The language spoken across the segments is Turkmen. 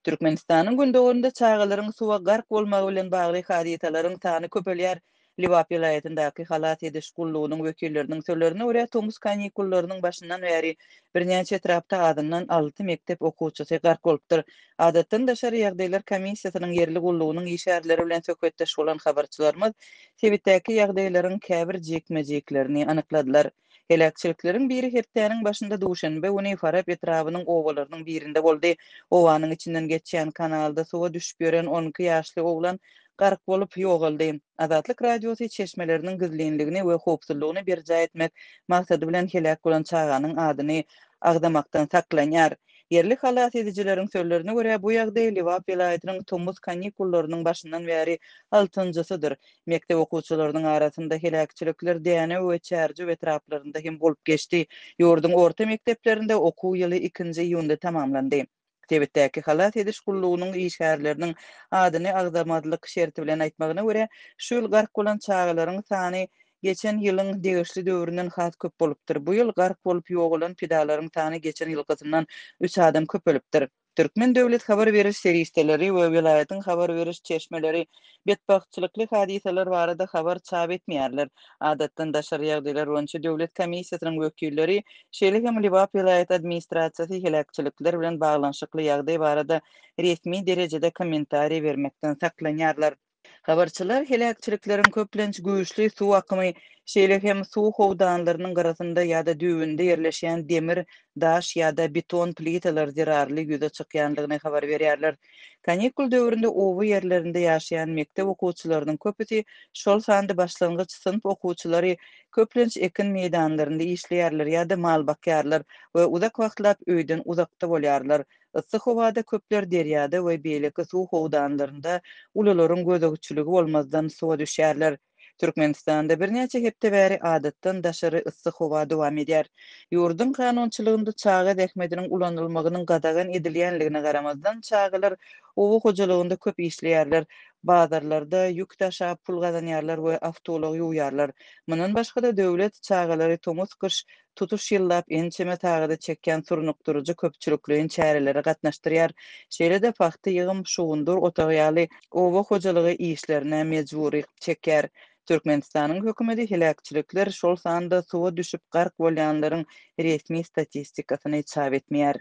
Türkmenistanyň gündogarynda çagalaryň suwa gark bolmagy bilen bagly hadysalaryň sany köpelýär. Lebap welaýatyndaky halas ediş gullugynyň wekilleriniň sözlerine görä, tomus kanikullarynyň başyndan bäri birnäçe etrapda azyndan alty mekdep okuwçysy gark bolupdyr. Adatdan daşary ýagdaýlar komissiýasynyň ýerli gullugynyň işgärleri bilen söhbetdeş bolan habarçylarymyz sebitdäki ýagdaýlaryň käbir jikme-jiklerini anykladylar. Heläkçilikleriň biri hepdäniň başynda duşenbe güni Farap etrabynyň obalarynyň birinde boldy. Obanyň içinden geçýän kanalda suwa düşüp ýören 12 ýaşly oglan gark bolup, ýogaldy. Azatlyk Radiosy çeşmeleriniň gizlinligini we howpsuzlygyny berjaý etmek maksady bilen heläk bolan çaganyň adyny agzamakdan saklanýar. Ýerli halas edijileriň sözlerine görä, bu ýagdaý Lebap welaýatynyň tomus kanikullarynyň başyndan bäri altynjysydyr. Mekdep okuwçylarynyň arasynda heläkçilikler Dänew we Çärjew etraplarynda hem bolup geçdi. Ýurduň orta mekdeplerinde okuw ýyly ikinji iýunda tamamlandy. Sebitdäki halas ediş gullugynyň işgärleriniň adyny agzamazlyk şerti bilen aýtmagyna görä, şu ýyl gark bolan çagalaryň sany geçen ýylyň degişli döwründen has köp bolupdyr. Bu ýyl gark bolup ýogalan pidalaryň sany geçen ýylkysyndan üç adam köpelipdir. Türkmen döwlet habar beriş serişdeleri we welaýatyň habar beriş çeşmeleri betbagtçylykly hadysalar barada habar çap etmeýärler. Adatdan daşary ýagdaýlar boýunça döwlet komissiýasynyň wekilleri, şeýle hem Lebap welaýat administrasiýasy heläkçilikler bilen baglanyşykly ýagdaý barada resmi derejede kommentariý bermekden saklanýarlar. Habarçylar heläkçilikleriň köplenç güýçli suw akymy, şeýle hem suw howdanlarynyň gyrasynda ýa-da düýbünde ýerleşýän demir, daş ýa-da beton plitalar zerarly ýüze çykýandygyny habar berýärler. Kanikul döwründe oba ýerlerinde ýaşaýan mekdep okuwçylarynyň köpüsi, şol sanda başlangyç synp okuwçylary köplenç ekin meýdanlarynda işleýärler ýa-da mal bakýarlar we uzak wagtlap öýden uzakda bolýarlar. Yssy howada köpler derýada we beýleki suw howdanlarynda ulularyň gözegçiligi bolmazdan suwa düşýärler. Türkmenistanda birnäçe hepde bäri adatdan daşary yssy howa dowam edýär. Ýurduň kanunçylygynda çaga zähmetiniň ulanylmagynyň gadagan edilýänligine garamazdan, çagalar oba hojalygynda köp işleýärler, bazarlarda ýük daşap pul gazanýarlar we awtoulag ýuwýarlar. Mundan başga-da, döwlet çagalary tomus-gyş tutuş ýyllap ençeme sagada çekýän surnukdyryjy köpçülikleýin çärelere gatnaşdyrýar. Şeýle-de pagta ýygym, şugundyr otagy ýaly oba hojalygy işlerine mejbury çekýär. Türkmenistanyň hökümeti heläkçilikler, şol sanda suwa düşüp gark bolýanlaryň resmi statistikasyny çap etmeýär.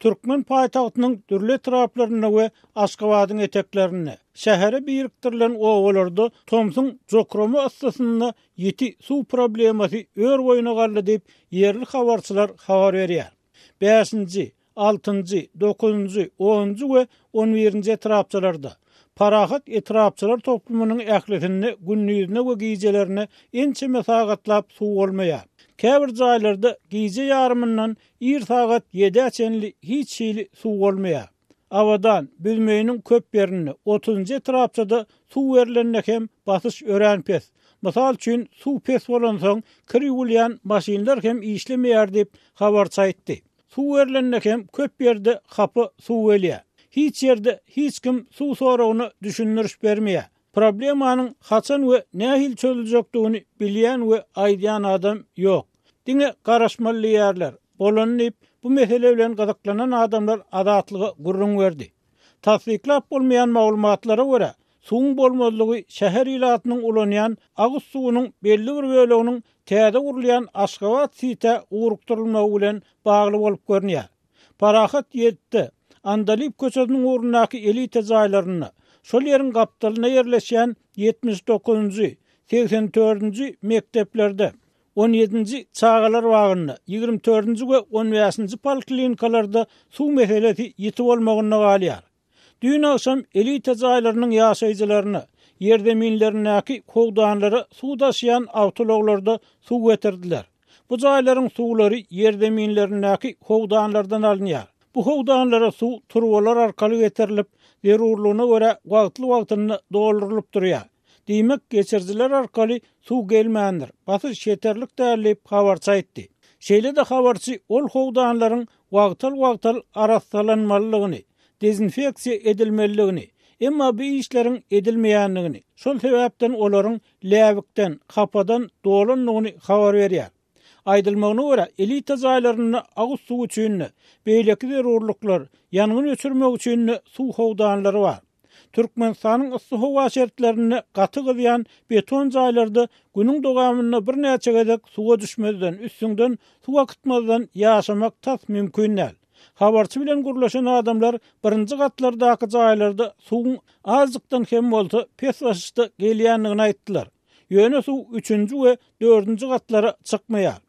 Türkmen paýtagtynyň dürli etraplarynda we Aşgabadyň eteklerinde, şähere birikdirilen obalarda tomsuň jokrama yssysynda ýiti suw problemasy ör-boýuna galdy diýip, ýerli habarçylar habar berýär. Bäşinji, altynjy, dokuzynjy, onunjy we on birinji etrapçalarda, Parahat etrapçalar toplumynyň ählisinde gündizine we gijelerine ençeme sagatlap suw bolmaýar. Käbir jaýlarda gije ýarymyndan ir sagat ýedä çenli hiç hili suw bolmaýar. Abadan, Büzmeýiniň köp ýerinde, otuzynjy etrapçada suw berlende hem basyş örän pes. Mysal üçin, suw pes bolansoň, kir ýuwulýan maşynlar hem işlemeýär diýip, habarçy aýtdy. Suw berlende hem köp ýerde hapa suw gelýär. Hiç ýerde hiç kim suw soragyna düşündiriş bermeýär. Problemanyň haçan we nähili çözüljekdigini bilýän we aýdýan adam ýok. Diňe garaşmaly diýýärler. Bolany diýip, bu mesele bilen gyzyklanan adamlar Azatlyga gürrüň berdi. Tassyklap bolmaýan maglumatlara görä, suwuň bolmazlygy şäher ilatynyň ulanýan agyz suwunyň belli bir böleginiň täze gurulýan Aşgabat sitä ugrukdyrylmagy bilen bagly bolup görünýär. Parahat ýedide, Andalyp köçesiniň ugrundaky elita jaýlarynda, şol ýeriň gapdalynda ýerleşýän 79-njy, 84-nji mekdeplerde, On ýedinji çagalar bagynda, 24-nji we on bäşinji poliklinikalarda suw meselesi ýiti bolmagynda galýar. Düýn agşam elita jaýlarynyň ýaşaýjylaryna, ýerzeminlerindäki howdanlara suw daşaýan awtoulaglarda suw getirdiler. Bu jaýlaryň suwlary ýerzeminlerindäki howdanlardan alynýar. Bu howdanlara suw turbalar arkaly getirilip, zerurlygyna görä wagtly-wagtynda doldurylyp durýar. Diýmek, geçirijiler arkaly suw gelmändir, basyş ýeterlik däl diýip, habarçy aýtdy. Şeýle-de habarçy ol howdanlaryň wagtal-wagtal arassalanmalydygyny, dezinfeksiýa edilmelidigini, emma bu işleriň edilmeýändigini, şol sebäpden olaryň läbikden, hapadan dolandygyny habar berýär. Aýdylmagyna görä, elita jaýlarynda agyz suwy üçin-de, beýleki zerurlyklar, ýangyn öçürmek üçin-de suw howdanlary bar. Türkmenistanyň yssy howa şertlerinde gaty gyzýan beton jaýlarda günüň dowamynda birnäçe gezek suwa düşmezden, üstüňden suw akytmazdan ýaşamak tas mümkin däl. Habarçy bilen gürleşen adamlar birinji gatlardaky jaýlarda suwuň azjykdan hem bolsa pes basyşda gelýändigini aýtdylar. Ýöne suw üçünji we dördünji gatlara çykmaýar.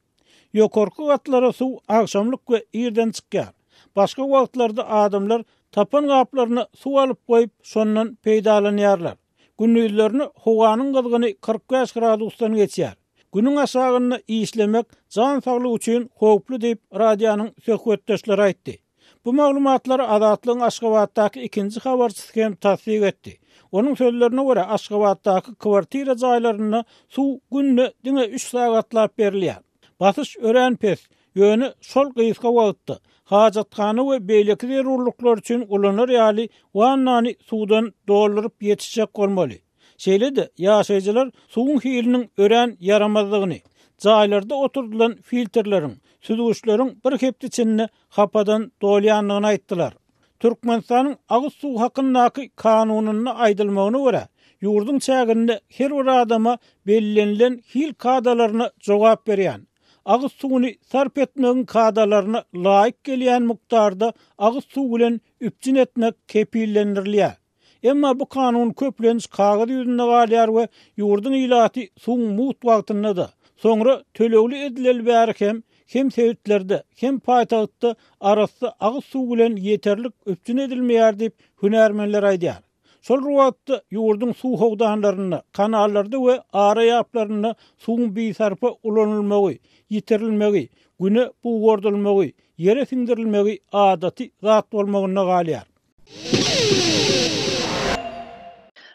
Ýokarky gatlara suw agşamlyk we irden çykýar. Başga wagtlarda adamlar tapan gaplaryna suw alyp goýup, şondan peýdalanýarlar. Gündizlerine howanyň gyzgyny 45 gradusdan geçýär. Günüň aşagynda işlemek jan saglyk üçin howply diýip, radionyň söhbetdeşleri aýtdy. Bu maglumatlary Azatlygyň Aşgabatdaky ikinji habarçysy hem tassyk etdi. Onuň sözlerine görä, Aşgabatdaky kwartira jaýlarynda suw günde diňe üç sagatlap berilýär. Basyş örän pes, ýöne şol gysga wagtda hajathana we beýleki zerurlyklar üçin ulanar ýaly wannany suwdan dolduryp ýetişjek bolmaly. Şeýle-de, ýaşaýjylar suwuň hiliniň örän ýaramazdygyny, jaýlarda oturdylan filtrleriň, süzgüçleriň bir hepde içinde hapadan dolýandygyny aýtdylar. Türkmenistanyň Agyz suwy hakyndaky kanunynda aýdylmagyna görä, ýurduň çäginde her bir adama bellenilen hil kadalaryna jogap berýän, agyz suwuny sarp etmegiň kadalaryna laýyk gelýän mukdarda agyz suwy bilen üpjün etmek kepillendirilýär. Emma bu kanun köplenç kagyz ýüzünde galýar we ýurduň ilaty suwuň mugt wagtynda-da, soňra tölegli edileli bäri hem, hem sebitlerde, hem paýtagtda arassa agyz suwy bilen ýeterlik üpjün edilmeýär diýip, hünärmenler aýdýar. Şol bir wagtda, ýurduň suw howdanlarynda, kanallarda we ara ýaplarynda suwuň bisarpa ulanylmagy, ýitirilmegi, güne bugardylmagy, ýere siňdirilmegi adaty zat bolmagynda galýar.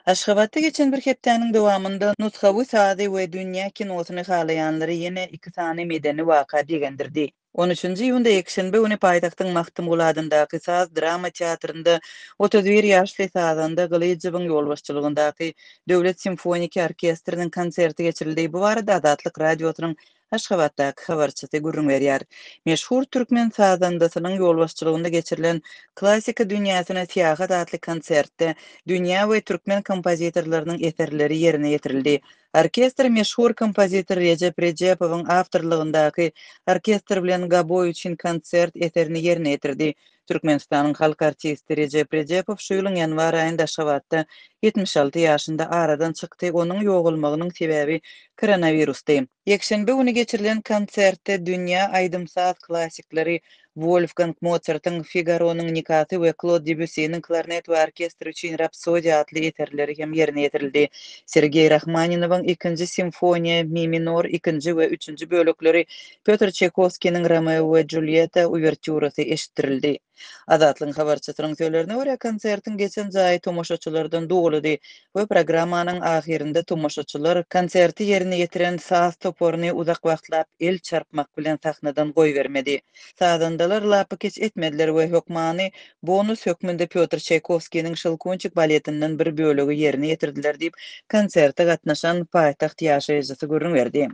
Aşgabatda geçen bir hepdäniň dowamynda nusgawy sazy we dünýä kinosyny halaýanlary ýene iki sany medeni waka begendirdi. On üçünji iýunda ýekşenbe güni paýtagtyň Magtymguly adyndaky saz-drama teatrynda 31 ýaşly sazanda Gylyjowyň ýolbaşçylygyndaky Döwlet simfoniki orkestriniň konserti geçirildi. Bu barada Azatlyk Radiosynyň Aşgabatdaky habarçysy gürrüň berýär. Meşhur türkmen sazandasynyň ýolbaşçylygynda geçirilen Klassika dünýäsine syýahat atly konsertde dünýä we türkmen kompozitorlarynyň eserleri ýerine ýetirildi. Orkestr meşhur kompozitor Rejep Rejepowyň awtorlygyndaky Orkestr bilen goboý üçin konsert eserini ýerine ýetirdi. Türkmenistanyň halk artisti Rejep Rejepow şu ýylyň ýanwar aýynda Aşgabatda 76 ýaşynda aradan çykdy, onuň ýogalmagynyň sebäbi koronawirusdy. Ýekşenbe güni geçirilen konsertde dünýä aýdym-saz klassikleri Wolfgang Mosartyň Figaronyň nikasy we Klod Debýussiniň Klarnet we orkestr üçin Rapsodiýa atly eserleri hem ýerine ýetirildi. Sergeý Rahmaninowyň Ikinji simfoniýa, Mi minor, ikinji we üçünji bölekleri, Pýotr Çaýkowskiniň Romeo we Julýetta uwertýurasy eşitdirildi. Azatlygyň habarçysynyň sözlerine görä, konsertiň geçen jaýy tomaşaçylardan doludy we programmanyň ahyrynda tomaşaçylar konserti ýerine ýetiren saz toparyny uzak wagtlap el çarpmak bilen sahnadan goýbermedi. Sazandalar lapykeç etmediler we hökmany bonus hökmünde Pýotr Çaýkowskiniň Şelkunçik baletinden bir bölegi ýerine ýetirdiler diýip, konserte gatnaşan paýtagt ýaşaýjysy gürrüň berdi.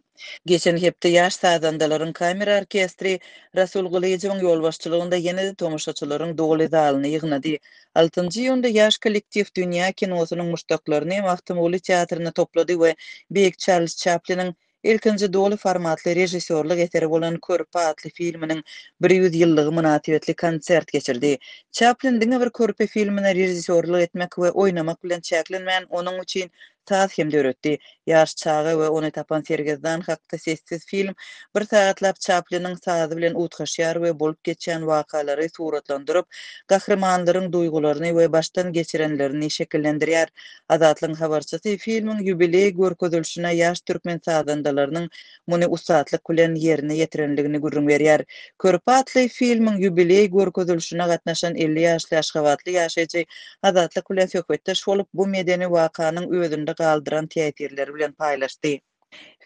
Geçen hepde ýaş sazandalaryň kamera orkestri Rasul Gylyjowyň ýolbaşçylygynda ýene-de tomaşaçylaryň doly zalyny ýygnady. Altynjy iýunda ýaş kollektiw dünýä kinosynyň muşdaklaryny Magtymguly teatrynda toplady we beýik Çarlz Çapliniň ilkinji doly formatly režissýorlyk eseri bolan Körpe atly filminiň 100 ýyllygy mynasybetli konsert geçirdi. Çaplin diňe bir Körpe filmine režissýorlyk etmek we oýnamak bilen çäklenmän, onuň üçin saz hem döretdi. Ýaş çaga we ony tapan sergezdan hakda sessiz film bir sagatlap Çapliniň sazy bilen utgaşýar we bolup geçýän wakalary suratlandyryp, gahrymanlaryň duýgularyny we başdan geçirenlerini şekillendirýär. Azatlygyň habarçysy filmiň ýubileý görkezilişine ýaş türkmen sazandalarynyň muny ussatlyk bilen ýerine ýetirendigini gürrüň berýär. Körpe atly filmiň ýubileý görkezilişine gatnaşan 50 ýaşly aşgabatly ýaşaýjy Azatlyk bilen söhbetdeş bolup, bu medeni wakanyň özünde galdyran täsirleri bilen paýlaşdy.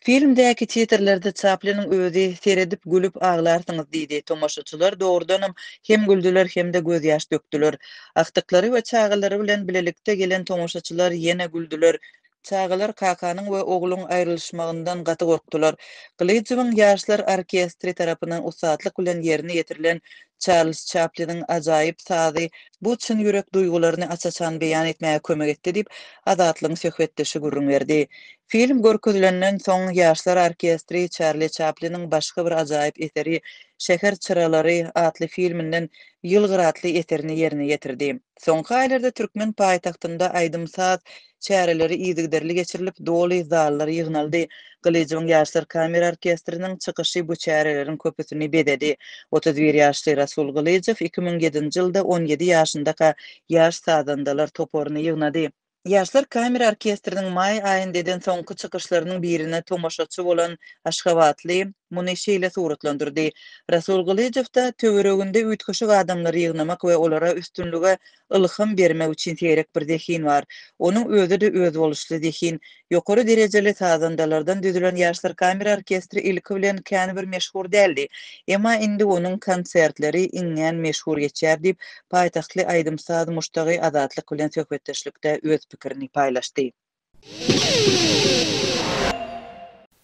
Filmdäki titrlerde Çapliniň özi Seredip gülüp aglarsyňyz diýdi. Tomaşaçylar dogrudanam hem güldüler hem-de gözýaş dökdüler. Agtyklary we çagalary bilen bilelikde gelen tomaşaçylar ýene güldüler. Çagalar kakanyň we ogluň aýrylyşmagyndan gaty gorkdular. Gylyjowyň ýaşlar orkestri tarapyndan ussatlyk bilen ýerine ýetirilen Çarlz Çapliniň ajaýyp sazy bu çyn ýürek duýgularyny aç-açan beýan etmäge kömek etdi diýip, Azatlygyň söhbetdeşi gürrüň berdi. Film görkezilenden soň, ýaşlar orkestri Çarli Çapliniň başga bir ajaýyp eseri Şäher çyralary atly filminden Ýylgyr atly eserini ýerine ýetirdi. Soňky aýlarda türkmen paýtagtynda aýdym-saz çäreleri yzygiderli geçirilip, doly zallar ýygnaldy. Gylyjowyň Ýaşlar kamera orkestriniň çykyşy bu çäreleriň köpüsini bezedi. 31 ýaşly Rasul Gylyjow 2007-nji ýylda 17 ýaşyndaka ýaş sazandalar toparyny ýygnady. Ýaşlar kamera orkestriniň maý aýynda eden soňky çykyşlarynyň birine tomaşaçy bolan aşgabatly muny şeýle suratlandyrdy, Rasul Gylyjowda töwereginde üýtgeşik adamlary ýygnamak we olara üstünlige ylham bermek üçin seýrek bir zehin bar. Onuň özi-de özboluşly zehin. Ýokary derejeli sazandalardan düzülen Ýaşlar kamera orkestri ilki bilen kän bir meşhur däldi. Emma indi onuň konsertleri iňňän meşhur geçýär diýip, paýtagtly aýdym-saz muşdagy Azatlyk bilen söhbetdeşlikde öz pikirini paýlaşdy.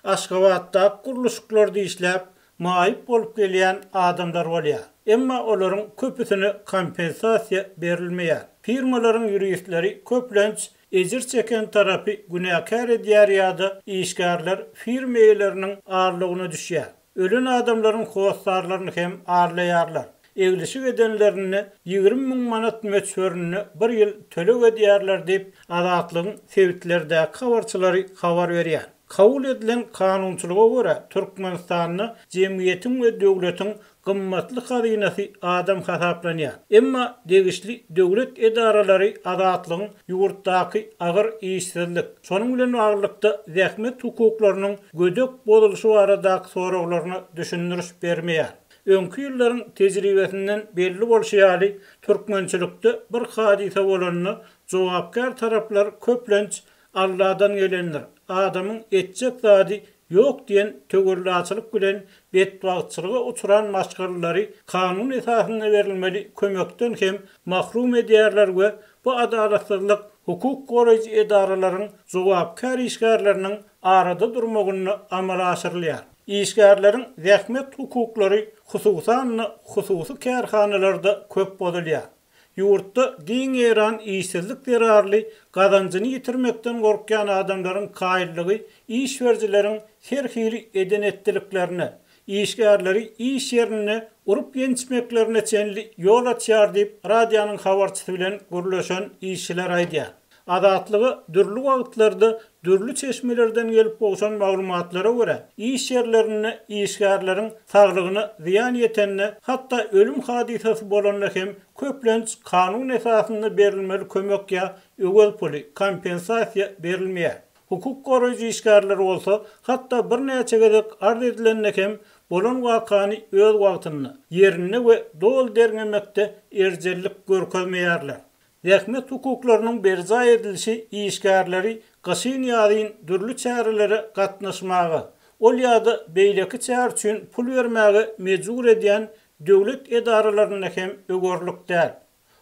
Aşgabatdaky gurluşyklarda işläp, maýyp bolup gelýän adamlar bolýar. Emma olaryň köpüsine kompensasiýa berilmeýär. Firmalaryň ýuristleri köplenç ejir çeken tarapy günäkär edýär ýa-da işgärler firma eýeleriniň aldawyna düşýär. Ölen adamlaryň hossarlaryny hem aldaýarlar. Eglişik edenlerinde 20 müň manat möçberinde bir ýyl töleg edýärler diýip, Azatlygyň sebitlerdäki habarçylary habar berýär. Kabul edilen kanunçylyga görä, Türkmenistanda jemgyýetiň we döwletiň gymmatly hazynasy adam hasaplanýar. Emma degişli döwlet edaralary Azatlygyň ýurtdaky agyr işsizlik, şonuň bilen baglylykda zähmet hukuklarynyň gödek bozulyşy baradaky soraglaryna düşündiriş bermeýär. Öňki ýyllaryň tejribesinden belli bolşy ýaly, türkmençilikde bir hadysa bolanda jogapkär taraplar köplenç Alladan gelendir, adamyň etjek zady ýok diýen töwellaçylyk bilen betbagtçylyga uçran maşgalalary kanun esasynda berilmeli kömekden hem mahrum edýärler we bu adalatsyzlyk hukuk goraýjy edaralaryň jogapkär işgärleriniň arada durmagynda amala aşyrylýar. Işgärleriň zähmet hukuklary hususan-da hususy kärhanalarda köp bozulýar. Ýurtda giň ýaýran işsizlik zerarly gazanjyny ýitirmekden gorkýan adamlaryň kaýyllygy iş berijileriň her hili eden-etdiliklerine, işgärleri iş ýerinde urup-ýençmeklerine çenli ýol açýar diýip, radionyň habarçysy bilen gürleşen işçiler aýdýar. Azatlyga dürli wagtlarda dürli çeşmelerden gelip gowşan maglumatlara görä, iş ýerlerinde işgärleriň saglygyna zyýan ýetende, hatda ölüm hadysasy bolanda hem köplenç kanun esasynda berilmeli kömek ýa öwez puly, kompensasiýa, berilmeýär. Hukuk goraýjy işgärler bolsa, hatda birnäçe gezek arz edilende hem bolan wakany öz wagtynda, ýerinde we doly derňemekde erjellik görkezmeýärler. Zähmet hukuklarynyň berjaý edilişi işgärleri gyşyn-ýazyn dürli çärelere gatnaşmaga, ol ýa-da beýleki çäre üçin pul bermäge mejbur edýän döwlet edaralarynda hem öwerlik däl.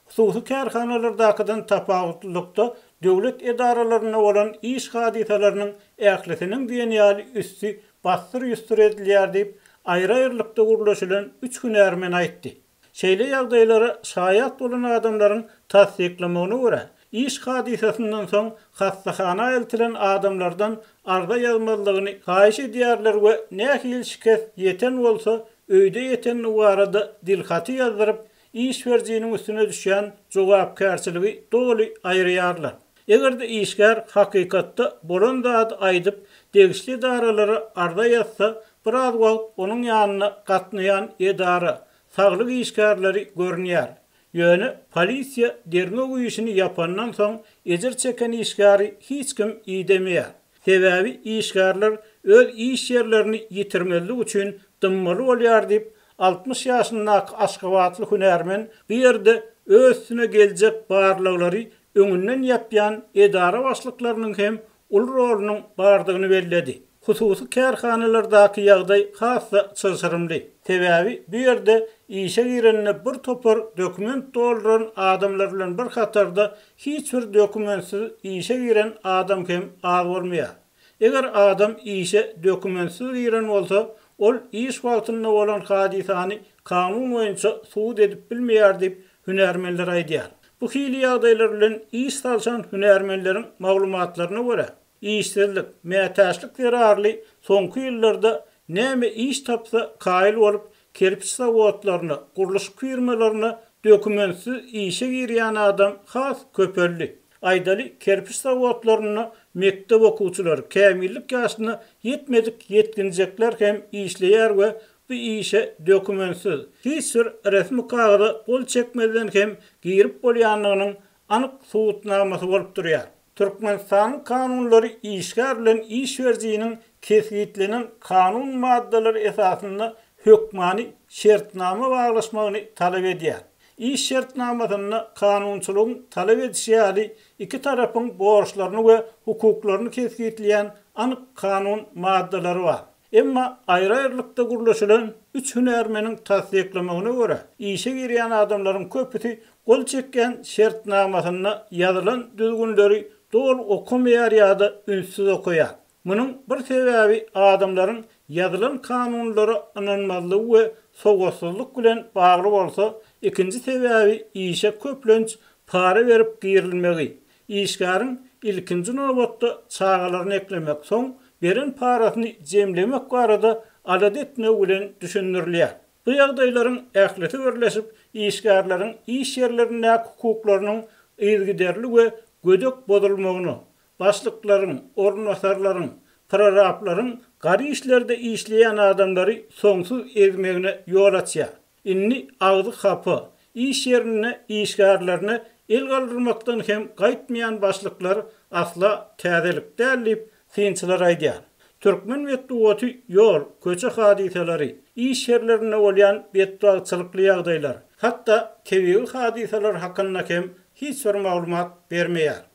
Hususy kärhanalardakydan tapawutlylykda döwlet edaralarynda bolan iş hadysalarynyň ählisiniň diýen ýaly üsti bassyr-ýustur edilýär diýip, aýry-aýrylykda gürleşilen üç hünärmen aýtdy. Şeýle ýagdaýlara şaýat bolan adamlaryň tassyklamagyna görä, iş hadysasyndan soň hassahana eltilen adamlardan arza ýazmazlygyny haýyş edýärler we nähili şikes ýeten bolsa, öýde ýetendigi barada dilhaty ýazdyryp, iş berijiniň üstüne düşýän jogapkärçiligi doly aýyrýarlar. Eger-de işgär hakykatda bolan zady aýdyp, degişli edaralara arza ýazsa, biraz wagt onuň ýanyna gatnaýan edara, saglyk işgärleri görünýär. Ýöne polisiýa derňew işini ýapandan soň ejir çeken işgäri hiç kim idemeýär. Sebäbi işgärler öz iş ýerlerini ýitirmezlik üçin dymmaly bolýar diýip, 60 ýaşyndaky aşgabatly hünärmen bu ýerde öz üstüne geljek barlaglary öňünden ýapýan edara başlyklarynyň hem uly rolunyň bardygyny belledi. Hususy kärhanalardaky ýagdaý has-da çylşyrymly. Sebäbi bu ýerde işe girende bir topar dokument dolduran adamlar bilen bir hatarda hiç bir dokumentsiz işe giren adam hem az bolmaýar. Eger adam işe dokumentsiz giren bolsa, ol iş wagtynda bolan hadysany kanun boýunça subut edip bilmeýär diýip, hünärmenler aýdýar. Bu hili ýagdaýlar bilen iş salşan hünärmenleriň maglumatlaryna görä, Işsizlik, mätäçlik zerarly soňky ýyllarda näme iş tapsa kaýyl bolup, kerpiç zawodlaryna, gurluşyk firmalaryna dokumentsiz işe girýän adam has köpeldi. Aýdaly, kerpiç zawodlarynda mekdep okuwçylary, kämillik ýaşyna ýetmedik ýetginjekler hem işleýär we bu işe dokumentsiz, hiç bir resmi kagyza gol çekmezden hem girip bolýandygynyň anyk subutnamasy bolup durýar. Türkmenistanyň kanunlary işgär bilen iş berijiniň kesgitlenen kanun maddalary esasynda hökmany şertnama baglaşmagyny talap edýär. Iş şertnamasynda kanunçylygyň talap edişi ýaly iki tarapyň borçlaryny we hukuklaryny kesgitleýän anyk kanun maddalary bar. Emma aýry-aýrylykda gürleşilen üç hünärmeniň tassyklamagyna görä, işe girýän adamlaryň köpüsi gol çekýän şertnamasynda ýazylan düzgünleri doly okamaýar ýa-da ünssüz okaýar. Munuň bir sebäbi adamlaryň ýazylan kanunlara ynanmazlygy we sowatsyzlyk bilen bagly bolsa, ikinji sebäbi işe köplenç para berip girilmegi, Işgäriň ilkinji nobatda çagalaryny eklemek, soň beren parasyny jemlemek barada alada etmegi bilen düşündirilýär. Bu ýagdaýlaryň ählisi birleşip, işgärleriň iş ýerlerindäki hukuklarynyň yzygiderli we gödek bozulmagyna, başlyklaryň, orunbasarlaryň, prorablaryň gara işlerde işleýän adamlary soňsuz ezmegine ýol açýar. Indi agzy hapa, iş ýerinde işgärlerine el galdyrmakdan hem gaýtmaýan başlyklar asla täzelik däl diýip, synçylar aýdýar. Türkmen metbugaty ýol, köçe hadysalary, iş ýerlerinde bolýan betbagtçylykly ýagdaýlar, hatda tebigy hadysalar hakynda hem hiç bir maglumat bermeýär.